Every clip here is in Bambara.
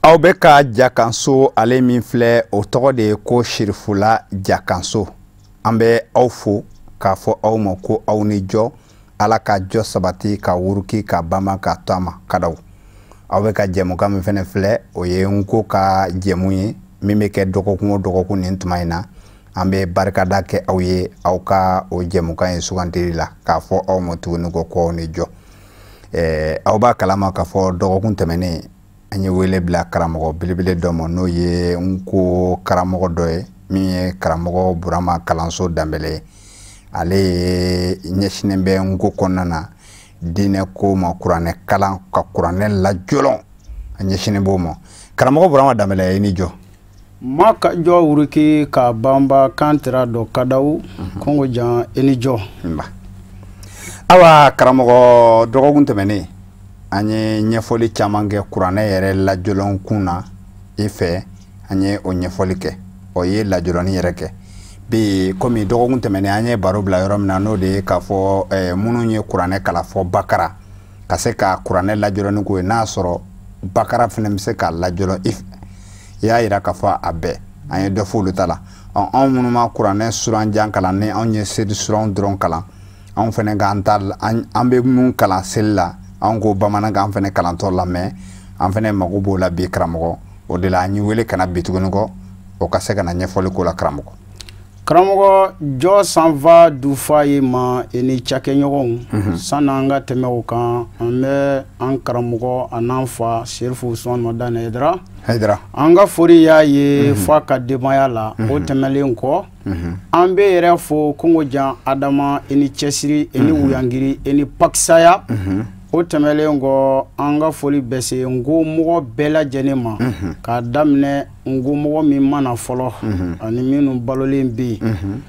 Aw bɛ ka jakanso ale min filɛ o tɔgɔ de ye ko Sirifula jakanso. An bɛ aw fo k'a fɔ aw ma ko aw ni jɔ, Ala ka jɔ sabati ka wuruki ka bama ka to a ma kadaw. Aw bɛ ka jɛmukan min fɛnɛ filɛ o ye n ko ka jɛmu ye min bɛ kɛ dɔgɔkun o dɔgɔkun nin tuma in na. An bɛ barikada kɛ aw ye aw ka o jɛmukan in sugandili la k'a fɔ aw ma tuguni ko aw ni jɔ. Aw b'a kalama k'a fɔ dɔgɔkun tɛmɛnen an ye wele bila karamɔgɔ belebele dɔ ma n'o ye n ko karamɔgɔ dɔ ye min ye karamɔgɔ Burama kalanso Danbɛlɛ ye. Ale ye ɲɛsinnen bɛ n ko kɔnɔna na diinɛ ko ma, kuranɛ kalan ka kuranɛ lajɔlɔn, a ɲɛsinnen b'o ma. Karamɔgɔ Burama Danbɛlɛ, i ni jɔ. Ma ka jɔ wuruki ka banba kan tira dɔ kadaw Kongo jan, i ni jɔ. Awa karamɔgɔ, dɔgɔkun tɛmɛnen an ye ɲɛfɔli caman kɛ kuranɛ yɛrɛ lajɔlɔn kun na i fɛ, an ye o ɲɛfɔli kɛ, o ye lajɔlɔnni yɛrɛ kɛ bi. Komi dɔgɔkun tɛmɛnen an ye baro bila yɔrɔ min na, n'o de ye k'a fɔ minnu ye kuranɛ kalan fɔ bakara ka se ka kuranɛ lajɔlɔnni ko ye, n'a sɔrɔ bakara fana bɛ se ka lajɔlɔn i fɛ, i y'a yira k'a fɔ a bɛɛ an ye dɔ fɔ olu ta la. Anw minnu ma kuranɛ suranjan kalan, ni anw ye seli suranw dɔrɔn kalan, anw fana k'an ta an bɛ mun kalan seli la, anw ko bamanankan fana kalantɔ la, mɛ an fana mago b'o la bi karamɔgɔ. O de la an y'i wele ka na bi tuguni kɔ o ka se ka na ɲɛfɔli k'o la karamɔgɔ. Karamɔgɔ jɔ sanfa dufa ye ma i ni cakɛɲɔgɔnw. San'an ka tɛmɛ o kan, an bɛ an karamɔgɔ a n'an fa Serifu Usumani Madani Hayidara, Hayidara, an ka foli y'a ye f'a ka denbaya la. O tɛmɛlen kɔ, an bɛ yɛrɛ fo Kongo jan Adama, i ni cɛsiri, i ni wuyangiri, i ni pakisaya. O tɛmɛlen kɔ, an ka foli bɛ se n ko mɔgɔ bɛɛ lajɛlen ma, k'a daminɛ n ko mɔgɔ min mana fɔlɔ ani minnu balolen bɛ yen.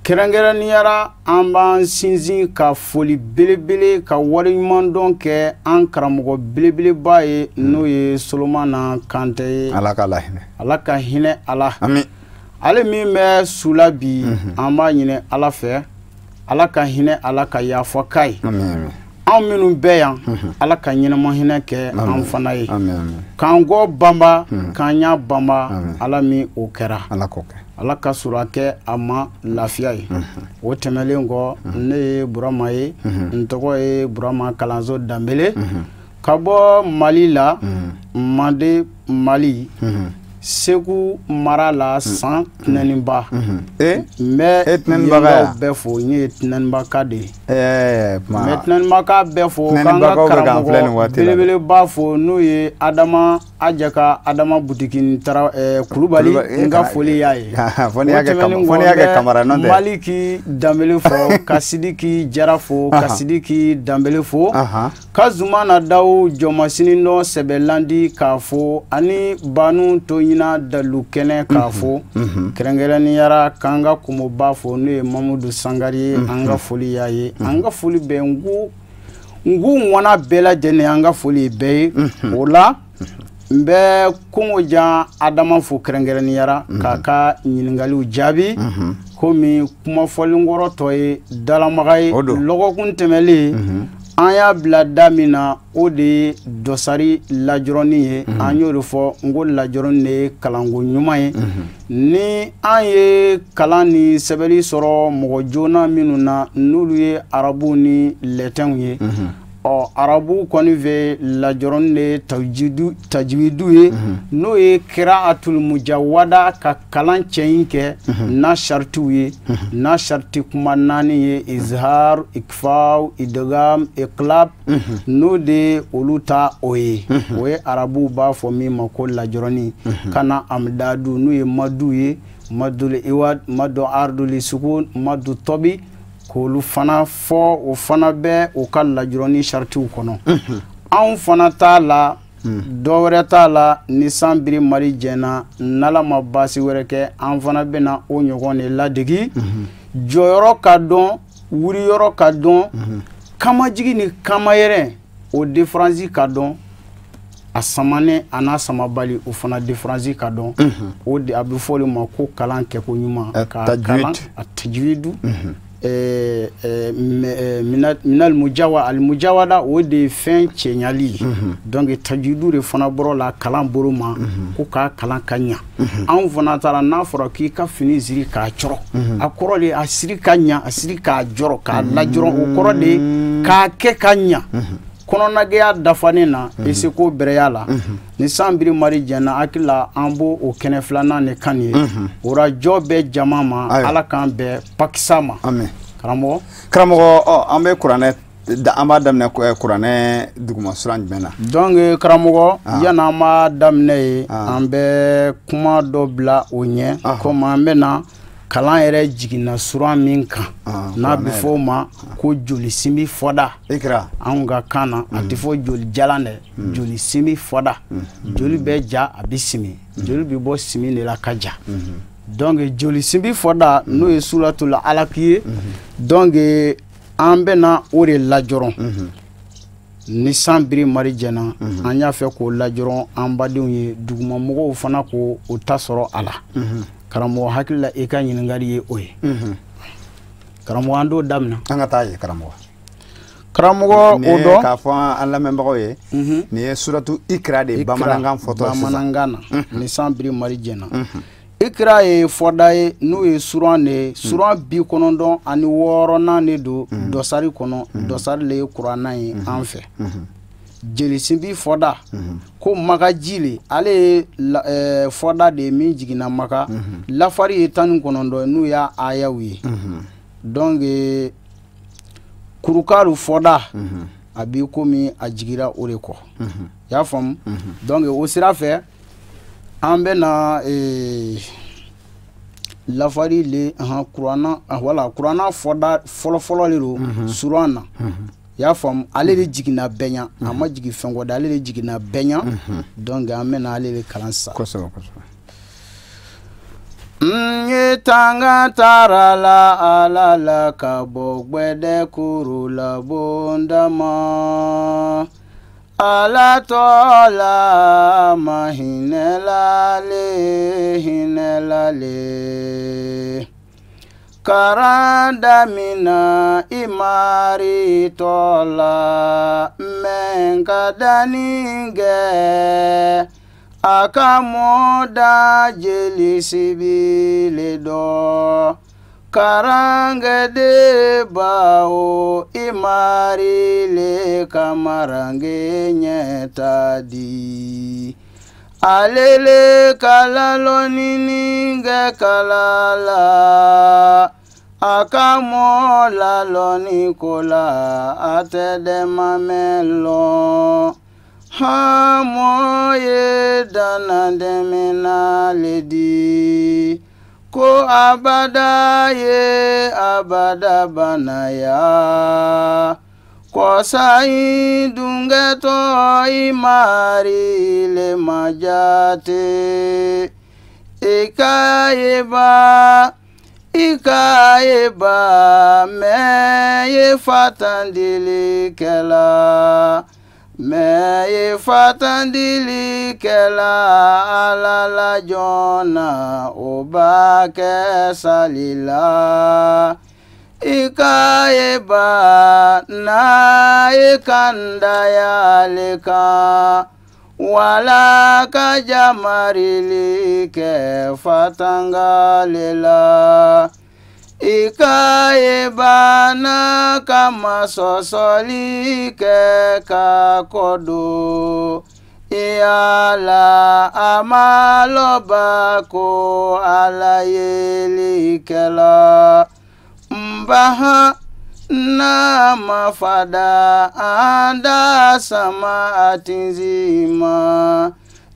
Kɛrɛnkɛrɛnnenya an b'an sinsin ka foli belebele ka waleɲumandɔn kɛ an karamɔgɔ belebeleba ye, n'o ye Solomana Kante ye. Ala ka lahinɛ. Ala ka hinɛ Ala. Ami. Ale min bɛ su la bi, an b'a ɲini Ala fɛ, Ala ka hinɛ, Ala ka yafa k'a ye. Anw minnu bɛ yan, Ala ka ɲɛnama hinɛ kɛ an fana ye, k'an kɔ banba, k'an ɲa banba, Ala min o kɛra, Ala k'o kɛ, Ala ka sura kɛ a ma lafiya ye. O tɛmɛlen kɔ, ne ye Burama ye, n tɔgɔ ye Burama Kalanso Danbɛlɛ, ka bɔ Mali la, Mande Mali, Segu mara la, san Tɛnɛniba. N bɛ yenkaw bɛɛ fo, n ye Tɛnɛnibaka de ye. N bɛ Tɛnɛnibaka bɛɛ fo, k'an ka karamɔgɔ belebeleba fo, n'o ye Adama Ajaka Adama Butikini Kulubali, n ka foli y'a ye. Fo n'i y'a kɛ Kamara n'o tɛ. Maliki Danbɛlɛ fo, ka Sidiki Jara fo, ka Sidiki Danbɛlɛ fo, ka Zumana Dawu Jɔmasini dɔ Sɛbɛlandi k'a fo, ani Banu Toɲina Dalu Kɛnɛ k'a fo. Kɛrɛnkɛrɛnnenya k'an ka komoba fo, n'o ye Mamudu Sangare ye, an ka foli y'a ye. An ka foli bɛ n ko ŋwana bɛɛ lajɛlen, an ka foli ye bɛɛ ye. O la n bɛ Kongo jan Adama fo kɛrɛnkɛrɛnnenya k'a ka ɲininkaliw jaabi, komi kumafɔlenkɔrɔ tɔ ye dalamaga ye. Lɔgɔkun tɛmɛlen an y'a bila da min na, o de ye dɔsari lajɔrɔni ye. An y'o de fɔ, n ko lajɔrɔni de ye kalanko ɲuman ye. Ni an ye kalan ni sɛbɛnni sɔrɔ mɔgɔ joona minnu na, n'olu ye arabuw ni lɛtɛnw ye, ɔ arabu kɔni fɛ lajɔrɔni de ye tajiwidu ye, n'o ye kiraatul mujawada, ka kalan cɛɲi kɛ n'a saritiw ye, n'a sariti kuma naani ye, izhar, ikfaw, idgham, iqlab, n'o de ye olu ta o ye. O ye arabuw b'a fɔ min ma ko lajɔrɔni. Ka na amdadu, n'o ye madu ye, madul iwad, madu arduli sukun, madu tɔbi, k'olu fana fɔ, o fana bɛ u ka lajɔrɔni saritiw kɔnɔ. Anw fana t'a la, dɔ wɛrɛ t'a la, ni san biri mari jɛna, n'Ala ma baasi wɛrɛ kɛ, an fana bɛna o ɲɔgɔn de ladegi. Jɔyɔrɔ ka dɔn, wuriyɔrɔ ka dɔn, kamajigi ni kamayɛrɛ o différence ka dɔn, a samanen a n'a samabali o fana différence ka dɔn. O de a bɛ fɔ o de ma ko kalan kɛko ɲuman, ka kalan a tajwidu. Minal mujawa al mujawada o de ye fɛn cɛɲali ye. Donc tajidu de fana bɔr'o la kalan bolo ma ko k'a kalan ka ɲa. Anw fana taara n'a fɔra k'i ka fini siri k'a cɔrɔ, a kɔrɔ de a siri ka ɲa, a siri k'a jɔrɔ, k'a lajɔrɔ, o kɔrɔ de k'a kɛ ka ɲa. Kɔnɔnagɛya dafanen na i seko bɛrɛya la. Ni san biri mari jɛnna hakili la an b'o o kɛnɛ filanan de kan nin ye. O la jɔ bɛ jama ma, Ala k'an bɛn pakisa ma. Karamɔgɔ. Karamɔgɔ, ɔ an bɛ kuranɛ an b'a daminɛ kuranɛ duguma suran jumɛn na? Donc karamɔgɔ, yanni an b'a daminɛ ye, an bɛ kuma dɔ bila o ɲɛ komi an bɛ na kalan yɛrɛ jiginna suran min kan n'a bɛ fɔ o ma ko joli sinbi fɔda. Ikra. Anw ka kan na a tɛ fɔ joli jalan dɛ, joli sinbi fɔda. Joli bɛ ja, a bɛ simi, joli bɛ bɔ simi de la ka ja. Donc joli sinbi fɔda n'o ye suratul alaki ye. Donc an bɛ na o de lajɔrɔ. Ni san biri mari jɛna, an y'a fɛ k'o lajɔrɔ an badenw ye, dugumamɔgɔw fana k'o ta sɔrɔ a la. Karamɔgɔ hakili la i ka ɲininkali ye o ye. Karamɔgɔ, an t'o daminɛ. An ka taa ye karamɔgɔ. Karamɔgɔ, o dɔn k'a fɔ an lamɛnbagaw ye, nin ye suratu Ikra de ye bamanankan fɔtɔ sisan. Bamanankan na, ni san biri mari jɛna. Ikra ye fɔda ye n'o ye suran de ye, suran 96nan de don dɔsari kɔnɔ. Dɔsari le ye kuranna ye an fɛ. Jeli sinbi fɔda ko makaji le, ale ye fɔda de ye min jiginna Maka. Lafari ye 19 n'o y'a ayaw ye. Donc kurukaru fɔda a b'i komi a jigira o de kɔ. I y'a faamu? Donc o sira fɛ an bɛ na lafari le kuranna, wala kuranna fɔda fɔlɔfɔlɔ de don suran na. I y'a faamu? Ale de jiginna bɛɛ ɲɛ, a ma jigin fɛn kɔ dɛ, ale de jiginna bɛɛ ɲɛ. Donc an bɛ na ale de kalan sisan. Kosɛbɛ kosɛbɛ. N ye tanga taara la Ala la ka bɔ gbɛdɛ kuru la bonda ma. Ala tɔ la ma hinɛ lale, hinɛ lale. Karan damina i mari tɔ la, mɛ ka danni kɛ a ka mɔ da jeli sibile dɔ. Karangede bawo i mari le ka marange ɲɛta di. Ale le kala lɔnni kɛ kala la, a ka mɔ la lɔnni ko la, a tɛ dɛmɛ mɛn lɔn. Han mɔ ye danna dɛmɛna le di. Ko abada ye abada banaya. Kɔsa in dungɛtɔ i mari le ma jate. I ka ye ba, i ka ye ba, mɛ ye fatandilikɛla. Mɛ ye fatandilikɛla Ala la joona, o b'a kɛ sali la. I ka ye ba n'a ye kandaya le kan, wala ka jamarili kɛ fatanga le la. I ka ye ba n'a ka masɔsɔli kɛ ka kɔ don. I Ala a ma lɔba ko Ala yelikɛla. Nbaha n'a ma fada an da sama a tinzi ma.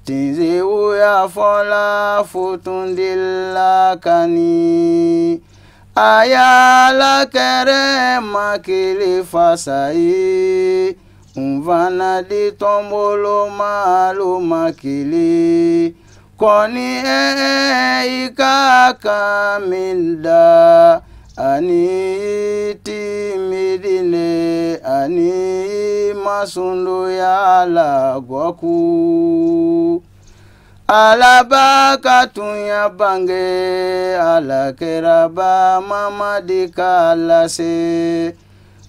Tinzi wuya fɔla futundila kani. A y'a kɛrɛ ma kele fasa ye. N fana di tɔnbolo malo ma kele. Kɔni i ka kan min da. Ani timidine ani masundoya la gwaku. Alaba ka tunya bange ala kiraba Mamadi ka lase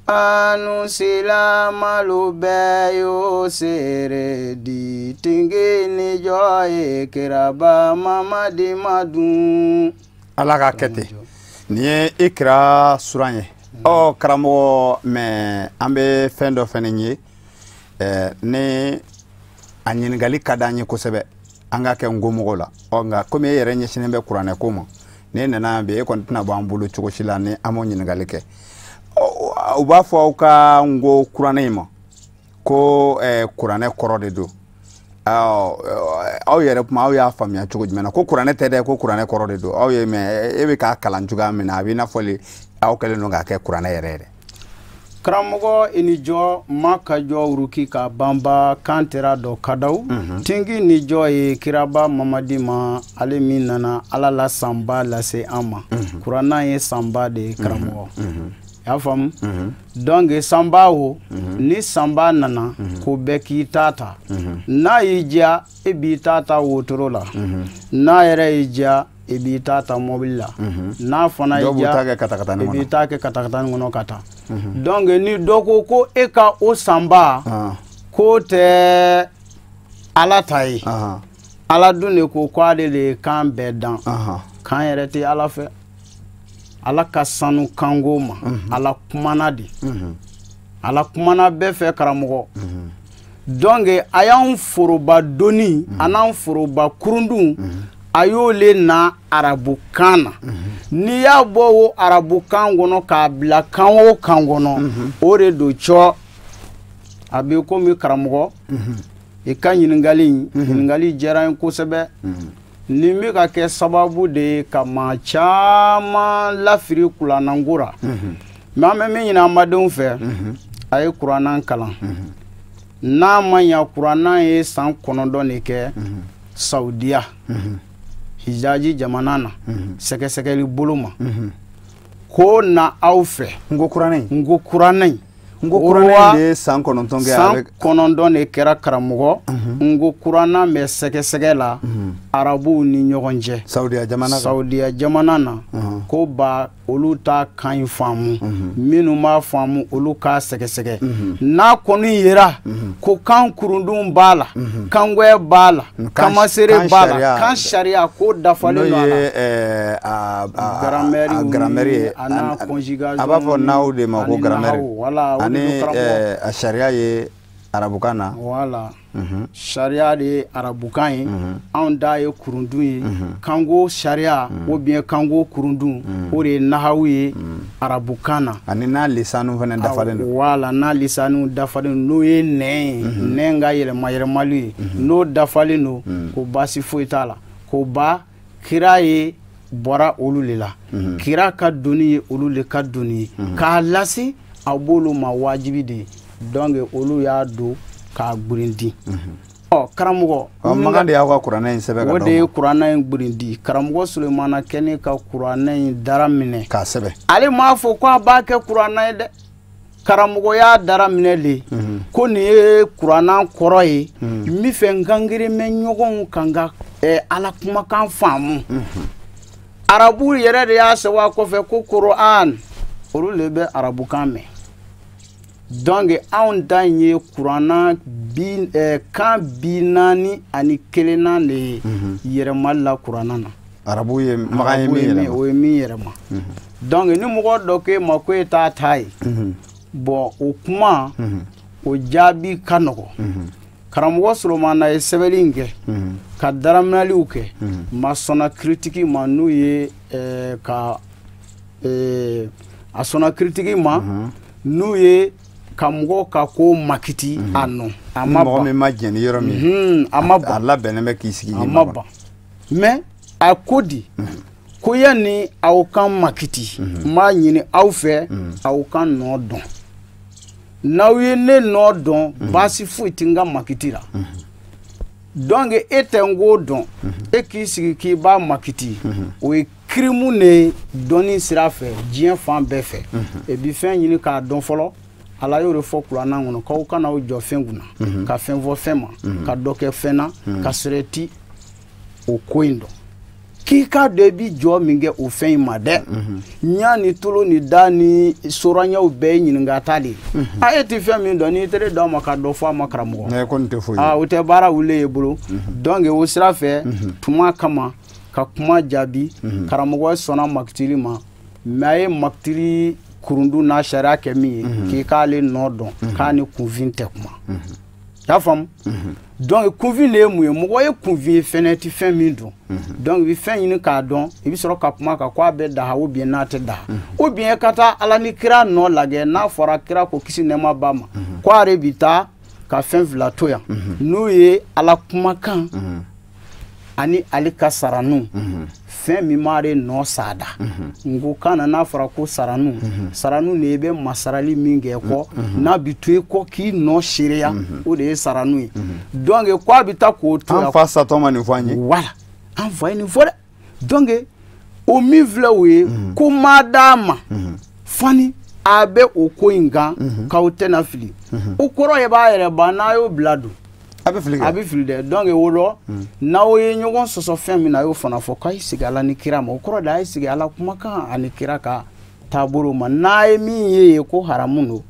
anu silamalu bɛɛ y'o seere di tingi ni jɔ ye kiraba Mamadi ma dun. Ala ka kɛ ten. Nin ye Ikira suran ye. Ɔ karamɔgɔ, mais an bɛ fɛn dɔ fɛnɛ ye, ni a ɲininkali ka d'an ye kosɛbɛ, an ka kɛ ngomɔgɔw la. Ɔ nka komi e yɛrɛ ɲɛsinnen bɛ kuranɛ ko ma, n'e nana yan bi, e kɔni tɛna bɔ an bolo cogo si la ni an m'o ɲininkali kɛ. U b'a fɔ aw ka ngo kuranɛ in ma ko kuranɛ kɔrɔ de don. Aw yɛrɛ kuma, aw y'a faamuya cogo jumɛn na ko kuranɛ tɛ dɛ, ko kuranɛ kɔrɔ de don? Aw ye, mais e bɛ k'a kalan cogoya min na, a bɛ i n'a fɔ aw kɛlen don k'a kɛ kuranɛ yɛrɛ yɛrɛ. Karamɔgɔ i ni jɔ, ma ka jɔ wuruki ka banba kan tɛra dɔ kadaw tingi ni jɔ ye kiraba Mamadi ma, ale min nana ala la sanba lase an ma. Kuranna ye sanba de ye karamɔgɔ, i y'a faamu? Donc sanba o ni sanba nana ko bɛɛ k'i ta ta, n'a y'i diya e b'i ta ta wotoro la, n'a yɛrɛ y'i diya i b'i ta ta mobili la, n'a fana y'i diya i b'i ta kɛ katakatani kɔnɔ ka taa. Donc ni dɔ ko ko e ka o sanba k'o tɛ ala ta ye, ala dun de ko k'ale de ye kan bɛɛ dan, kan yɛrɛ tɛ ala fɛ. Ala ka sanu kanko ma, ala kumana de, ala kumana bɛɛ fɛ karamɔgɔ. Donc a y'anw foroba doni a n'an foroba kurundun, a y'o le na arabukan na. N'i y'a bɔ o arabukan kɔnɔ k'a bila kan o kan kɔnɔ, o de don cɔ. A bɛ komi karamɔgɔ, i ka ɲininkali in, ɲininkali diyara n ye kosɛbɛ. Nin bɛ ka kɛ sababu de ye ka maa caman lafiri kurananko la. Mais an bɛ min ɲini an badenw fɛ, a ye kuranna kalan. N'a ma ɲa, kuranna ye san 9 de kɛ Saudiya Hijaji jamana na, sɛgɛsɛgɛli bolo ma ko na aw fɛ. N ko kuranɛ in. N ko kuranɛ in. N ko kuranɛ de ye san 9 kɛ. San 9 de kɛra karamɔgɔ. N ko kuranɛ bɛ sɛgɛsɛgɛ la arabuw ni ɲɔgɔn cɛ. Saudiya jamana. Saudiya jamana na, ko ba olu ta kan in faamu, minnu b'a faamu olu k'a sɛgɛsɛgɛ. N'a kɔni yera ko kan kurundun b'a la, kangwɛ b'a la, kamasere b'a la, kan sariya ko dafalen don a la. Grammaire ye a n'a conjugaison. A b'a fɔ naw de ma ko grammaire. Ani a sariya ye arabukan na. Voilà. Sariya de ye arabukan ye, anw da ye kurundun ye. Kanko sariya ou bien kanko kurundun, o de ye nahawu ye arabukan na. Ani n'a lisanu fana dafalen don. Voilà, n'a lisanu dafalen don, n'o ye nɛn ye, nɛn ka yɛlɛma yɛlɛmali ye, n'o dafalen don, ko baasi foyi t'a la. Ko ba kira ye bɔra olu de la, kira ka doni ye olu de ka doni ye, k'a lase a b'olu ma wajibi de ye. Donc olu y'a don k'a gburindi. Ɔ karamɔgɔ, Makan de y'aw ka kuranɛ in sɛbɛn ka o de ye kuranɛ in gburindi. Karamɔgɔ Sulemana Kɛnɛ ka kuranɛ in dara minɛ k'a sɛbɛn. Ale m'a fɔ k'a b'a kɛ kuranɛ ye dɛ. Karamɔgɔ y'a dara minɛ de ko nin ye kuranɛ kɔrɔ ye, n bɛ fɛ n kan girin mɛ ɲɔgɔn kan ka ala kumakan faamu. Arabu yɛrɛ de y'a sɛbɛn a kɔfɛ ko Kuran, olu de bɛ arabukan mɛn. Donc anw ta in ye kuranna bi kan 41 de ye yɛrɛmali la kuranna na. Arabu ye Makan ye min yɛlɛma. O ye min yɛlɛma. Donc ni mɔgɔ dɔ k'e ma ko e t'a ta ye, bon o kuma o jaabi ka nɔgɔn. Karamɔgɔ Solomana ye sɛbɛnni in kɛ ka daraminaliw kɛ, ma sɔnna critique ma, n'u ye ka a sɔnna critique ma, n'u ye ka mɔgɔw ka ko makiti a nɔ. A ma ban. Mɔgɔ min ma jɛn ni yɔrɔ min ye, a ma ban. A labɛnnen bɛ k'i sigi. A ma ban. Mais a ko di ko yanni aw kan makiti, n b'a ɲini aw fɛ aw kan nɔ dɔn. N'aw ye ne nɔ dɔn, baasi foyi tɛ n ka makiti la. Donc e tɛ n k'o dɔn, e k'i sigi k'i b'a makiti, o ye kirimu de ye dɔnni sira fɛ diɲɛ fan bɛɛ fɛ. E bi fɛn ɲini k'a dɔn fɔlɔ. Ala y'o de fɔ kuranna kɔnɔ k'aw kana aw jɔ fɛn kunna, ka fɛn fɔ fɛn ma, ka dɔ kɛ fɛn na, ka sɔrɔ ti o ko in dɔn k'i k'a dɔn i bi jɔ min kɛ o fɛn in ma dɛ ɲa ni tolo ni da ni soraɲɛw bɛɛ ye ɲininkata de ye a e ti fɛn min dɔn n'i tere d'a ma ka dɔ fɔ a ma karamɔgɔ ko nin tɛ foyi o tɛ baara wuli ye bolo donc o sira fɛ tuma kama ka kuma jaabi karamɔgɔ sɔnna makitiri ma mais a ye makitiri kurundu n'a sariya kɛ min ye k'i k'ale nɔ dɔn k'a ni kunfin tɛ kuma i y'a faamu donc kunfin de ye mun ye mɔgɔ ye kunfin ye fɛnɛ ti fɛn min dɔn donc i bɛ fɛn ɲini k'a dɔn i bɛ sɔrɔ ka kuma kan k'a bɛ daha ou bien n'a tɛ daha ou bien ka taa ala ni kira nɔ lajɛ n'a fɔra kira ko kisi nɛɛma b'a ma ko a yɛrɛ bi taa ka fɛn fila to yan n'o ye ala kumakan ani ale ka saranu fɛn min m'ale nɔ sada n ko kan na n'a fɔra ko saranu saranu de i bɛ masarali min kɛ kɔ n'a bi to i kɔ k'i nɔ seereya o de ye saranu ye donc ko a bɛ taa k'o to yan an fa satɔ ma nin fɔ an ye voilà an fa ye nin fɔ dɛ donc o min filɛ o ye ko maa d'a ma fani a bɛ o ko in kan k'aw tɛna fili o kɔrɔ ye b'a yɛrɛ ban n'a y'o bila don a bɛ fili a bɛ fili dɛ donc o rɔ n'aw ye ɲɔgɔn sɔsɔ fɛn min na a y'o fana fɔ k'a ye sigi ala ni kira ma o kɔrɔ de a ye sigi ala kumakan ani kira ka taabolo ma n'a ye min ye ko haramu don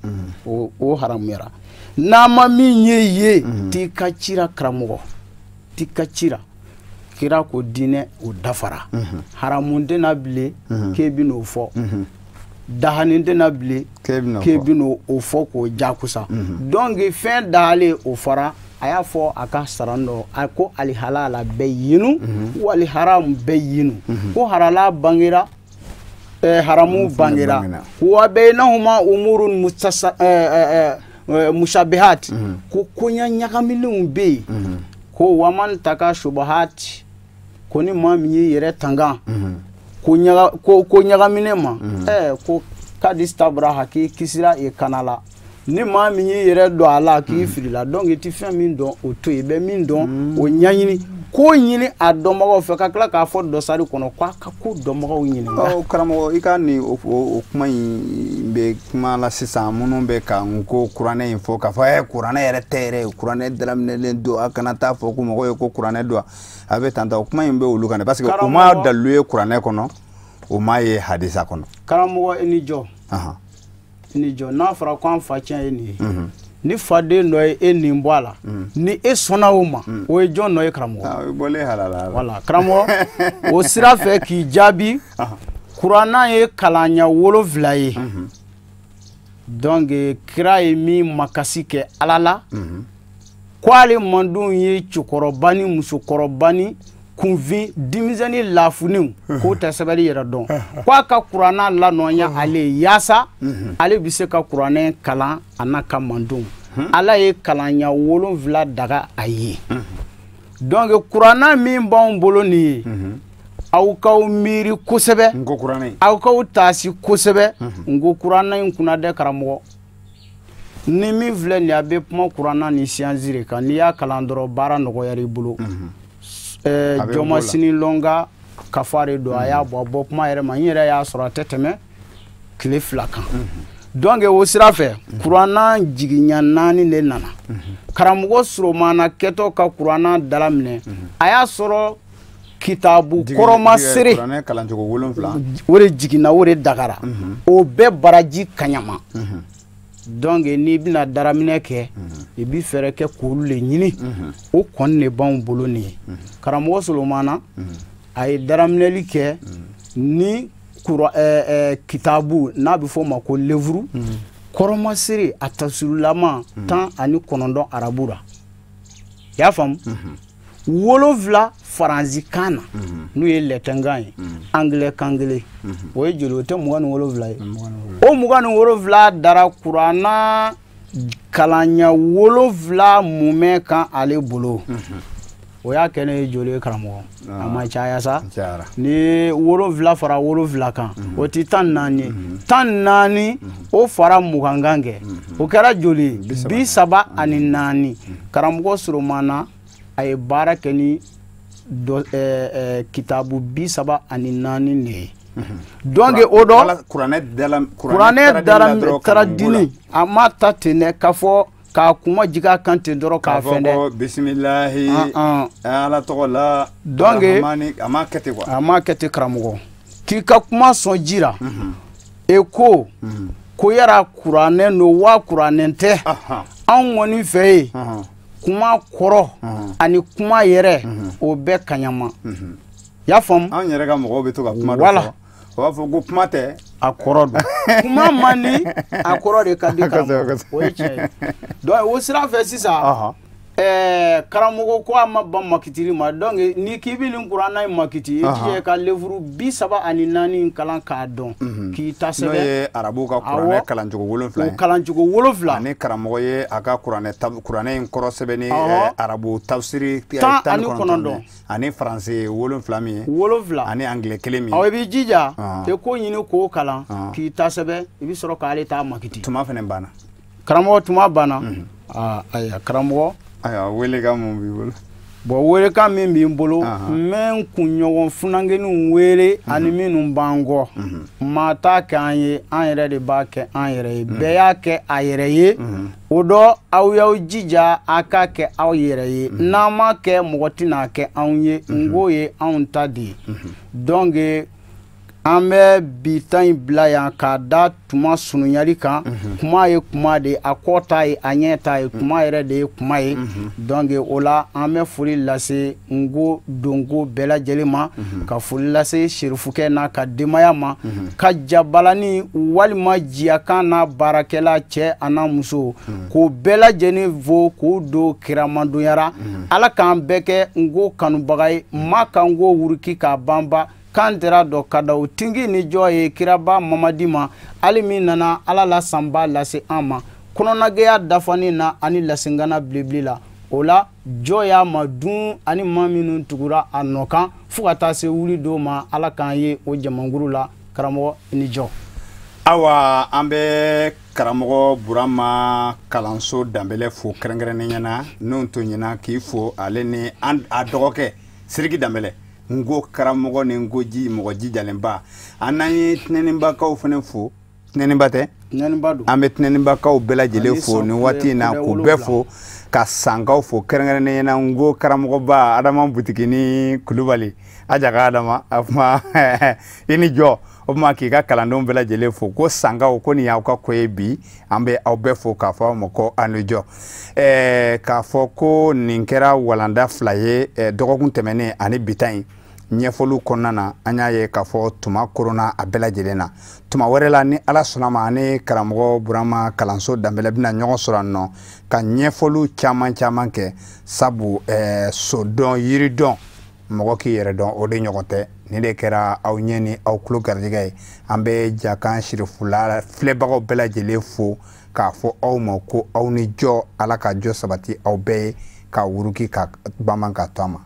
o haramuyara n'a ma min ye t'i ka cira karamɔgɔ t'i ka cira kira ko diinɛ o dafara haramu tɛna bilen k'e bɛ n'o fɔ dahani tɛna bilen k'e bɛ n'o fɔ k'o jakusa donc fɛn dahalen o fɔra a y'a fɔ a ka saran dɔ a ko alihalala bɛ yinu wali haramu bɛ yinu ko harala bangera haramu bangera wa bainahuma umurun mushabihat ko koɲa ɲagamilenw bɛ yen ko waman taka shubahat ko ni maa min y'i yɛrɛ tanga ko ɲagaminen ma ko kadistabra k'i kisira i kana la ni maa min y'i yɛrɛ dɔn a la k'i filila donc i ti fɛn min dɔn o to yen i bɛ min dɔn o ɲɛɲini ko ɲini a dɔnbagaw fɛ ka tila k'a fɔ dɔsari kɔnɔ k'a ka ko dɔnbagaw ɲininka. Karamɔgɔ i ka nin o kuma in bɛ kuma la sisan minnu bɛ ka n ko kuranɛ in fɔ k'a fɔ kuranɛ yɛrɛ tɛ yɛrɛ kuranɛ dalaminɛlen don a kana taa fɔ ko mɔgɔw ye ko kuranɛ don a bɛ tan o kuma in bɛ olu kan parce que o ma dalilu ye kuranɛ kɔnɔ o ma ye hadisa kɔnɔ. Karamɔgɔ i ni jɔ. Ni jɔ n'a fɔra ko an fa tiɲɛ ye nin ye ni faden dɔ ye e nin bɔ a la ni e sɔnna o ma o ye jɔn nɔ ye karamɔgɔ. O bɔlen halala. Voilà karamɔgɔ o sira fɛ k'i jaabi kuranna ye kalanya 7 ye donc kira ye min makasi kɛ ala la ko ale mandenw ye cɛkɔrɔba ni musokɔrɔba ni kunfin denmisɛnnin lafuniw k'o tɛ sɛbɛnni yɛrɛ dɔn k'a ka kuranna lanɔya ale ye yaasa ale bɛ se ka kuranɛ kalan a n'a ka mandenw ala ye kalanya 7 daga a ye donc kuranna min b'anw bolo nin ye aw k'aw miiri kosɛbɛ aw k'aw taasi kosɛbɛ n ko kuranna in kunna dɛ karamɔgɔ ni min filɛ nin ye a bɛ kuma kuranna ni siyansi de kan n'i y'a kalan dɔrɔn baara nɔgɔyara i bolo. Jɔma sini lɔnga kafari don a y'a bɔ a bɔ kuma yɛrɛ ma n yɛrɛ y'a sɔrɔ a tɛ tɛmɛ tile 2 kan donc o sira fɛ kuranna jiginya 4 de nana karamɔgɔ Soromana kɛtɔ ka kuranna dalaminɛ a y'a sɔrɔ kitabu kɔrɔma seere kuranɛ kalancogo 7 o de jiginna o de dagara o bɛɛ baraji kaɲama donc n'i bɛna daraminɛ kɛ i bɛ fɛɛrɛ kɛ k'olu le ɲini o kɔni de b'anw bolo nin ye karamɔgɔ Solomana a ye daraminɛli kɛ ni kitabu n'a bɛ fɔ o ma ko levuru kɔrɔmasere a tafsirulama 19 arabu la i y'a faamu 7 faransikan na n'o ye lɛtɛnkan ye angilɛ kan kelen o ye joli o tɛ 27 ye o 27 dara kuranna kalanya 7 mumɛ kan ale bolo o y'a kɛ ne ye joli ye karamɔgɔ a ma caya sa ni 7 fara 7 kan o ti 14 ye 14 o fara 20 kan kɛ o kɛra joli ye 34 karamɔgɔ Soromana a ye baara kɛ ni kitabu 34 de ye donc o dɔ kuranɛ taradini a ma ta ten dɛ k'a fɔ K'a kuma jigin a kan ten dɔrɔn k'a fɛn dɛ. K'a fɔ ko bisimilahi Ala tɔgɔ la. Donc a m'a kɛ ten quoi. A m'a kɛ ten karamɔgɔ. K'i ka kuma sɔn ji la. E ko ko yala kuranɛ don wa kuranɛ tɛ. Anw kɔni fɛ yen. Kuma kɔrɔ ani kuma yɛrɛ o bɛɛ kaɲama. I y'a faamu. Anw yɛrɛ ka mɔgɔw bɛ to ka kuma dɔ fɔ. O b'a fɔ ko kuma tɛ. A kɔrɔ don. Kuma man di a kɔrɔ de ka di karamɔgɔ. O ye tiɲɛ ye. Donc o sira fɛ sisan. Karamɔgɔ ko a ma ban makitili ma. Donc ni k'i bɛ nin kuranɛ in makiti i jija ka livre 34 kalan k'a dɔn. K'i ta sɛbɛn. N'o ye arabuw ka kuranɛ kalancogo 7 ye. O kalancogo 7. Ani karamɔgɔ ye a ka kuranɛ in kɔrɔ sɛbɛn ni arabu tafsiri 19 ani faransi 7 min ye. 7. Ani angilɛ 1 min ye. Awɔ i b'i jija i k'o ɲini k'o kalan k'i ta sɛbɛn i bɛ sɔrɔ k'ale ta makiti. Tuma fana banna. Karamɔgɔ tuma banna. Aa ayiwa karamɔgɔ. Ayiwa welekan mun b'i bolo. Bon welekan min b'i bolo n bɛ n kunɲɔgɔn funankɛninw wele ani minnu b'an kɔ maa t'a kɛ an ye an yɛrɛ de b'a kɛ an yɛrɛ ye bɛɛ y'a kɛ a yɛrɛ ye o dɔ aw y'aw jija a k'a kɛ aw yɛrɛ ye n'an m'a kɛ mɔgɔ tɛna kɛ anw ye n k'o ye anw ta de ye donc an bɛ bi ta in bila yan k'a da tuma surunyali kan kuma ye kuma de ye a kɔ ta ye a ɲɛ ta ye kuma yɛrɛ de ye kuma ye donc o la an bɛ foli lase nko donko bɛɛ lajɛlen ma ka foli lase serifukɛ n'a ka denbaya ma ka jabalani walima jiyakan n'a baarakɛla cɛ a n'a muso k'o bɛɛ lajɛlen fo k'o don kiramadonyara ala k'an bɛɛ kɛ nko kanubaga ye ma ka nko wuruki k'a banba kan tɛra dɔ ka da o tingi ni jɔ ye kiraba mamadi ma hali min nana ala la sanba lase an ma kɔnɔnagɛya dafani na ani lasengana bilebele la o la jɔ y'a ma dun ani maa minnu tugura a nɔ kan fo ka taa se wuli dɔw ma ala k'an ye o jamankuru la karamɔgɔ ni jɔ. Awa an bɛ karamɔgɔ Burama kalanso Danbɛlɛ fo kɛrɛnkɛrɛnnenya na n'o to ɲɛna k'i fo ale ni a dɔgɔkɛ Siriki Danbɛlɛ. N ko karamɔgɔ ni n ko ji mɔgɔ jijalenba an n'an ye tɛnɛnibakaw fana fo tɛnɛniba tɛ tɛnɛniba don an bɛ tɛnɛnibakaw bɛɛ lajɛlen fo nin waati in na k'u bɛɛ fo ka sankaw fo kɛrɛnkɛrɛnnenya na n ko karamɔgɔba Adama Butikini Kulubali Ajaga Adama a kuma i ni jɔ o tuma k'i ka kalandenw bɛɛ lajɛlen fo ko sankaw ko nin y'aw ka ko ye bi an bɛ aw bɛɛ fo k'a fɔ aw ma ko aw ni jɔ k'a fɔ ko nin kɛra walanda 2 ye dɔgɔkun tɛmɛnen ani bi ta in ɲɛfɔliw kɔnɔna na an y'a ye k'a fɔ tuma koronna a bɛɛ lajɛlen na tuma wɛrɛ la ni ala sɔnna ma ani karamɔgɔ Burama kalanso Danbɛlɛ bɛna ɲɔgɔn sɔrɔ yan nɔ ka ɲɛfɔliw caman caman kɛ sabu sodɔn yiridɔn mɔgɔ k'i yɛrɛ dɔn o de ɲɔgɔn tɛ nin de kɛra aw ɲɛ ni aw tulo garijɛgɛ ye an bɛ Jakan Sirifula filɛbagaw bɛɛ lajɛlen fo k'a fɔ aw ma ko aw ni jɔ ala ka jɔ sabati aw bɛɛ ye ka wuruki ka banban ka to a ma.